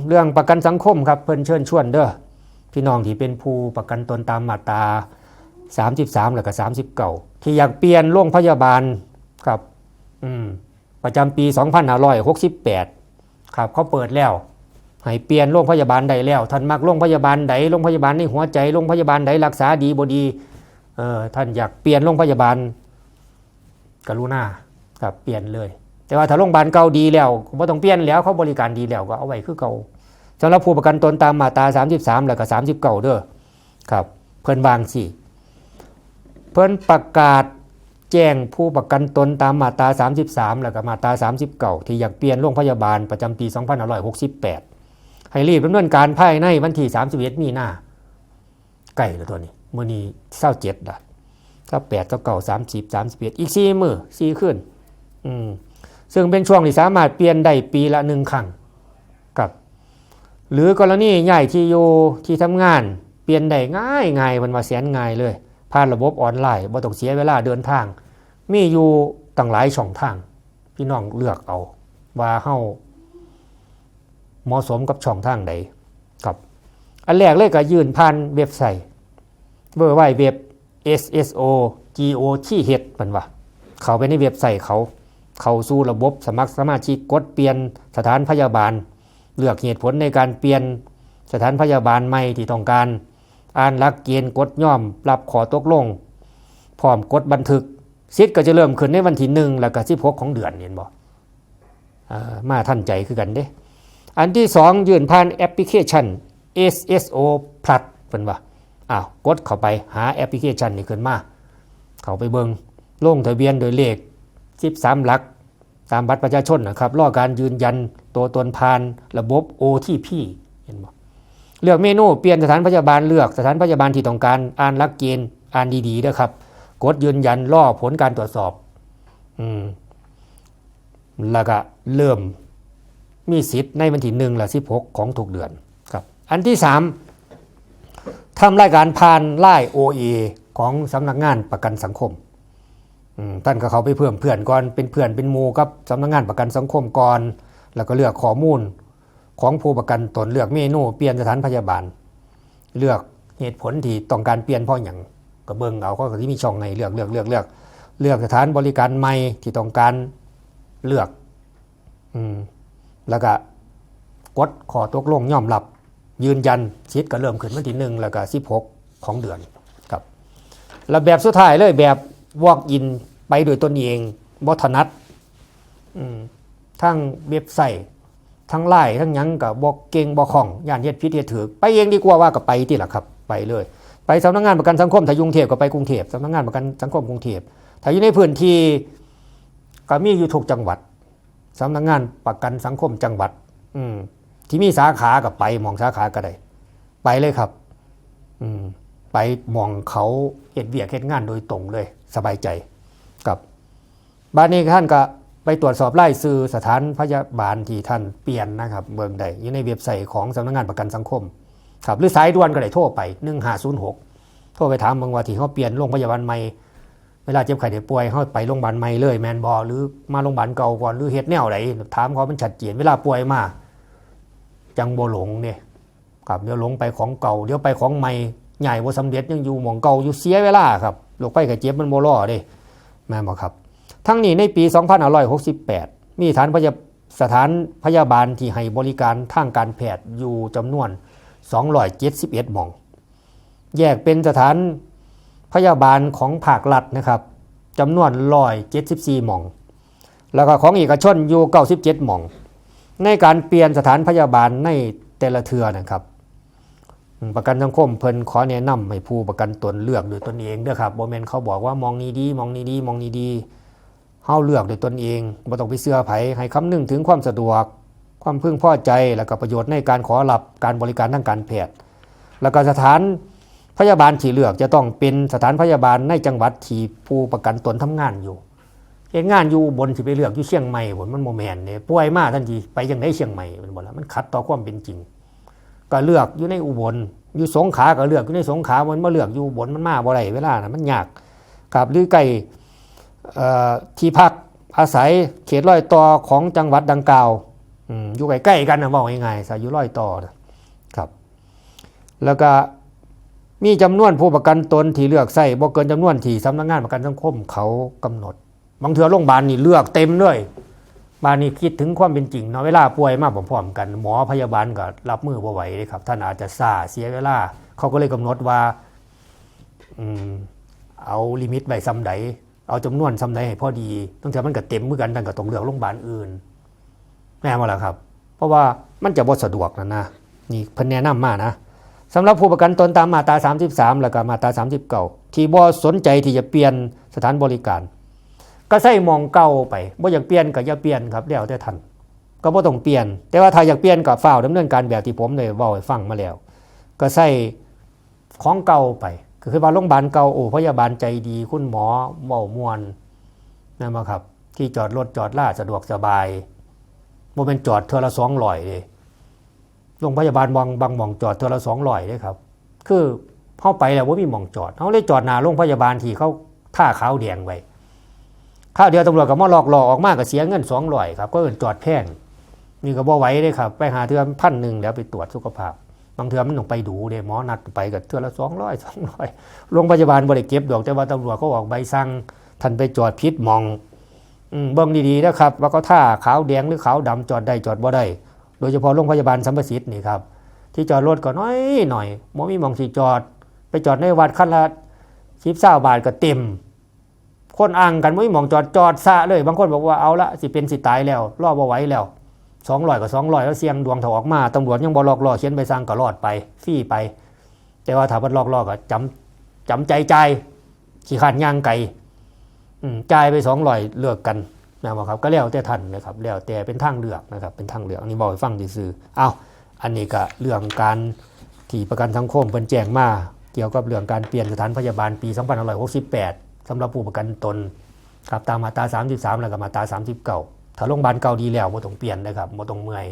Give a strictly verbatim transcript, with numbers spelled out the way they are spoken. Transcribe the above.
เรื่องประกันสังคมครับ เพิ่นเชิญชวนเด้อ พี่น้องที่เป็นผู้ประกันตนตามมาตรา สามสิบสาม แล้วก็ สามสิบเก้า ที่อยากเปลี่ยนโรงพยาบาลครับ อืม ประจำปี สองพันห้าร้อยหกสิบแปด ครับ เขาเปิดแล้ว ให้เปลี่ยนโรงพยาบาลได้แล้ว ท่านมักโรงพยาบาลใด โรงพยาบาลในหัวใจ โรงพยาบาลใดรักษาดีบ่ดี เอ่อ ท่านอยากเปลี่ยนโรงพยาบาล กรุณาครับ เปลี่ยนเลย แต่ว่าถ้าโรงพยาบาลเก่าดีแล้ว บ่ต้องเปลี่ยนแล้ว เขาบริการดีแล้ว ก็เอาไว้คือเก่า สำหรับผู้ประกันตนตามมาตรา สามสิบสาม แล้วก็ สามสิบเก้า เด้อครับ เพิ่นวางสิ เพิ่นประกาศแจ้งผู้ประกันตนตามมาตรา สามสิบสาม แล้วก็มาตรา สามสิบเก้า ที่อยากเปลี่ยนโรงพยาบาลประจำปี สองพันห้าร้อยหกสิบแปด ให้รีบดำเนินการภายในวันที่ สามสิบเอ็ด มีนา ใกล้แล้วตัวนี้ มื้อนี้ ซาวเจ็ด ละ ซาวแปด ซาวเก้า สามสิบ สามสิบเอ็ด อีก สี่ มื้อ สี่ คืน อืม ซึ่งเป็นช่วงที่สามารถเปลี่ยนได้ปีละหนึ่งครั้งครับ หรือกรณีย้ายที่อยู่ที่ทำงาน เปลี่ยนได้ง่ายง่าย เพิ่นว่าแสนง่ายเลย ผ่านระบบออนไลน์ บ่ต้องเสียเวลาเดินทาง มีอยู่ตั้งหลายช่องทาง พี่น้องเลือกเอา ว่าเฮาเหมาะสมกับช่องทางใดครับ อันแรกเลยก็ยื่นผ่านเว็บไซต์ ดับเบิลยู ดับเบิลยู ดับเบิลยู เอส เอส โอ จี โอ ที เอช เพิ่นว่า เข้าไปในเว็บไซต์เขา เข้าสู่ระบบสมัครสมาชิก กดเปลี่ยนสถานพยาบาล เลือกเหตุผลในการเปลี่ยนสถานพยาบาลใหม่ที่ต้องการ อ่านหลักเกณฑ์ กดยอมรับข้อตกลง พร้อมกดบันทึก สิทธิ์ก็จะเริ่มขึ้นในวันที่ หนึ่ง แล้วก็ สิบหก ของเดือน เห็นบ่ เอ่อ มาทันใจคือกันเด้ อันที่สอง ยื่นผ่านแอปพลิเคชัน เอส เอส โอ พลัส เพิ่นว่า อ้าว กดเข้าไปหาแอปพลิเคชันนี้ขึ้นมา เข้าไปเบิ่ง ลงทะเบียนโดยเลข สิบสาม หลัก ตามบัตรประชาชนนะครับ รอการยืนยันตัวตนผ่านระบบ โอ ที พี เห็นบ่ เลือกเมนู เปลี่ยนสถานพยาบาล เลือกสถานพยาบาลที่ต้องการ อ่านหลักเกณฑ์ อ่านดีๆ เด้อครับ กดยืนยัน รอผลการตรวจสอบ อืม แล้วก็เริ่มมีสิทธิ์ในวันที่ หนึ่ง และ สิบหก ของทุกเดือนครับ อันที่สาม ทำรายการผ่าน ไลน์ โอ เอ ของสำนักงานประกันสังคม อืม ท่านก็เข้าไปเพิ่มเพื่อนก่อน เป็นเพื่อนเป็นหมู่กับสำนักงานประกันสังคมก่อน แล้วก็เลือกข้อมูลของผู้ประกันตน เลือกเมนู เปลี่ยนสถานพยาบาล เลือกเหตุผลที่ต้องการเปลี่ยนเพราะหยัง ก็เบิ่งเอา เขาก็สิมีช่องให้เลือก เลือก เลือก เลือก เลือกสถานบริการใหม่ที่ต้องการเลือก อืม แล้วก็กดข้อตกลงยอมรับ ยืนยัน สิทธิ์ก็เริ่มขึ้นวันที่ หนึ่ง แล้วก็ สิบหก ของเดือนครับ แล้วแบบสุดท้ายเลย แบบ walk in ไปด้วยตนเอง บ่ถนัด อืม ทั้งเว็บไซต์ ทั้ง ไลน์ ทั้งหยังก็บ่เก่งบ่คล่อง ย้านเฮ็ดผิดเฮ็ดถูก ไปเองดีกว่า ว่าก็ไปติล่ะครับ ไปเลย ไปสำนักงานประกันสังคม ถ้าอยู่กรุงเทพฯก็ไปกรุงเทพฯ สำนักงานประกันสังคมกรุงเทพฯ ถ้าอยู่ในพื้นที่ก็มีอยู่ทุกจังหวัด สำนักงานประกันสังคมจังหวัด อืม ที่มีสาขาก็ไป หม่องสาขาก็ได้ ไปเลยครับ อืม ไปหม่องเขาเฮ็ดเวียกเฮ็ดงานโดยตรงเลย สบายใจครับ บัดนี้ท่านก็ไปตรวจสอบรายชื่อสถานพยาบาลที่ท่านเปลี่ยนนะครับ เบิ่งได้อยู่ในเว็บไซต์ของสำนักงานประกันสังคมครับ หรือสายด่วนก็ได้ โทรไป หนึ่งห้าศูนย์หก โทรไปถามเบิ่งว่าที่เฮาเปลี่ยนโรงพยาบาลใหม่ เวลาเจ็บไข้ได้ป่วย เฮาไปโรงพยาบาลใหม่เลยแม่นบ่ หรือมาโรงพยาบาลเก่าก่อน หรือเฮ็ดแนวใด ถามเขามันชัดเจน เวลาป่วยมา จั่งบ่หลงเด้ครับ เดี๋ยวหลงไปของเก่า เดี๋ยวไปของใหม่ ย้ายบ่สำเร็จ ยังอยู่หม่องเก่าอยู่ เสียเวลาครับ โรคภัยไข้เจ็บมันบ่รอเด้ แม่นบ่ครับ ทั้งนี้ในปี สองพันห้าร้อยหกสิบแปด มีสถานพยา- สถานพยาบาลที่ให้บริการทางการแพทย์อยู่จำนวน สองร้อยเจ็ดสิบเอ็ด หม่อง แยกเป็นสถานพยาบาลของภาครัฐนะครับ จำนวน ร้อยเจ็ดสิบสี่ หม่อง แล้วก็ของเอกชนอยู่ เก้าสิบเจ็ด หม่อง ในการเปลี่ยนสถานพยาบาลในแต่ละเทื่อนะครับ อืม ประกันสังคมเพิ่นขอแนะนำให้ผู้ประกันตนเลือกด้วยตนเองเด้อครับ บ่แม่นเขาบอกว่าหม่องนี้ดี หม่องนี้ดี หม่องนี้ดี เฮาเลือกด้วยตนเอง บ่ต้องไปเชื่อไผ ให้คำนึงถึงความสะดวก ความพึงพอใจ และก็ประโยชน์ในการขอรับการบริการทางการแพทย์ แล้วก็สถานพยาบาลที่เลือกจะต้องเป็นสถานพยาบาลในจังหวัดที่ผู้ประกันตนทำงานอยู่ เฮ็ดงานอยู่อุบล สิไปเลือกอยู่เชียงใหม่บ่ มันบ่แม่นเด้ ป่วยมาท่านสิไปจั่งใดเชียงใหม่ แม่นบ่ล่ะ มันขัดต่อความเป็นจริง ก็เลือกอยู่ในอุบล อยู่สงขลาก็เลือกอยู่ในสงขลา มันมาเลือกอยู่อุบล มันมาบ่ได้ เวลาน่ะมันยากครับ หรือใกล้ เอ่อ ที่พักอาศัย เขตรอยต่อของจังหวัดดังกล่าว อืมอยู่ใกล้ๆกันนะ เว้าง่ายๆซะ อยู่รอยต่อนะครับ แล้วก็มีจำนวนผู้ประกันตนที่เลือกใช้บ่เกินจำนวนที่สำนักงานประกันสังคมเขากำหนด บางเทื่อโรงพยาบาลนี่เลือกเต็มเลย บาดนี้คิดถึงความเป็นจริงเนาะ เวลาป่วยมาพร้อมๆกัน หมอพยาบาลก็รับมือบ่ไหวเลยครับ ท่านอาจจะซ่าเสียเวลา เขาก็เลยกำหนดว่า อืมเอาลิมิตไว้ส่ำใด เอาจำนวนส่ำใดให้พอดี ตั้งแต่มันก็เต็มเหมือนกัน ท่านก็ต้องเลือกโรงพยาบาลอื่น แม่นบ่ล่ะครับ เพราะว่ามันจะบ่สะดวกนั่นนะ นี่เพิ่นแนะนำมานะ สำหรับผู้ประกันตนตามมาตรา สามสิบสาม แล้วก็มาตรา สามสิบเก้า ที่บ่สนใจที่จะเปลี่ยนสถานบริการ ก็ใช้หม่องเก่าไป บ่อยากเปลี่ยนก็อย่าเปลี่ยนครับ แล้วแต่ท่าน ก็บ่ต้องเปลี่ยน แต่ว่าถ้าอยากเปลี่ยนก็ฟ้าวดำเนินการแบบที่ผมได้เว้าให้ฟังมาแล้ว ก็ใช้ของเก่าไป ก็คือว่าโรงพยาบาลเก่า โอ้ พยาบาลใจดี คุณหมอเว้าม่วน แม่นบ่ครับ ที่จอดรถจอดลาสะดวกสบาย บ่แม่นจอดเทื่อละสองร้อยเด้ โรงพยาบาลบาง บางหม่องจอดเทื่อละสองร้อยเด้ครับ คือเฮาไปแล้วบ่มีหม่องจอด เฮาเลยจอดหน้าโรงพยาบาลที่เขาทาขาวแดงไว้ คราวเดียวตำรวจก็มาล็อกล้อออกมาก็เสียเงินสองร้อยครับ ก็เอิ้นจอดแพง นี่ก็บ่ไหวเด้ครับ ไปหาเทื่อพันหนึ่งแล้วไปตรวจสุขภาพ บางเทื่อมันต้องไปดูเด้ หมอนัดไปก็เทื่อละสองร้อย สองร้อย โรงพยาบาลบ่ได้เก็บดอก แต่ว่าตำรวจเขาออกใบสั่ง ท่านไปจอดผิดหม่อง อืม เบิ่งดีๆนะครับ ว่าเขาทาขาวแดงหรือขาวดำ จอดได้จอดบ่ได้ โดยเฉพาะโรงพยาบาลสรรพสิทธิ์นี่ครับ ที่จอดรถก็น้อยหน่อย บ่มีหม่องสิจอด ไปจอดในวัดคันละสิบ ซาวบาทก็เต็ม คนอ่างกันบ่มีหม่องจอด จอดซะเลย บางคนบอกว่าเอาละ สิเป็นสิตายแล้ว รอบ่ไหวแล้ว สองร้อยก็สองร้อย แล้วเสี่ยงดวง ถ้าออกมา ตำรวจยังบ่ล็อกล้อ เขียนใบสั่งก็รอดไป ฟรีไป แต่ว่าถ้าเพิ่นล็อกล้อก็จำ จำใจจ่าย ขี้คร้านย่างไกล อืม จ่ายไปสองร้อย เลิกกัน แม่นบ่ครับ ก็แล้วแต่ท่านนะครับ แล้วแต่เป็นทางเลือกนะครับ เป็นทางเลือก อันนี้เว้าให้ฟังซื่อๆ เอ้า อันนี้ก็เรื่องการที่ประกันสังคมเพิ่นแจ้งมา เกี่ยวกับเรื่องการเปลี่ยนสถานพยาบาลปี สองพันห้าร้อยหกสิบแปด สำหรับผู้ประกันตน ครับ ตามมาตรา สามสิบสาม แล้วก็มาตรา สามสิบเก้า ถ้าโรงพยาบาลเก่าดีแล้ว บ่ต้องเปลี่ยนนะครับ บ่ต้องเมื่อย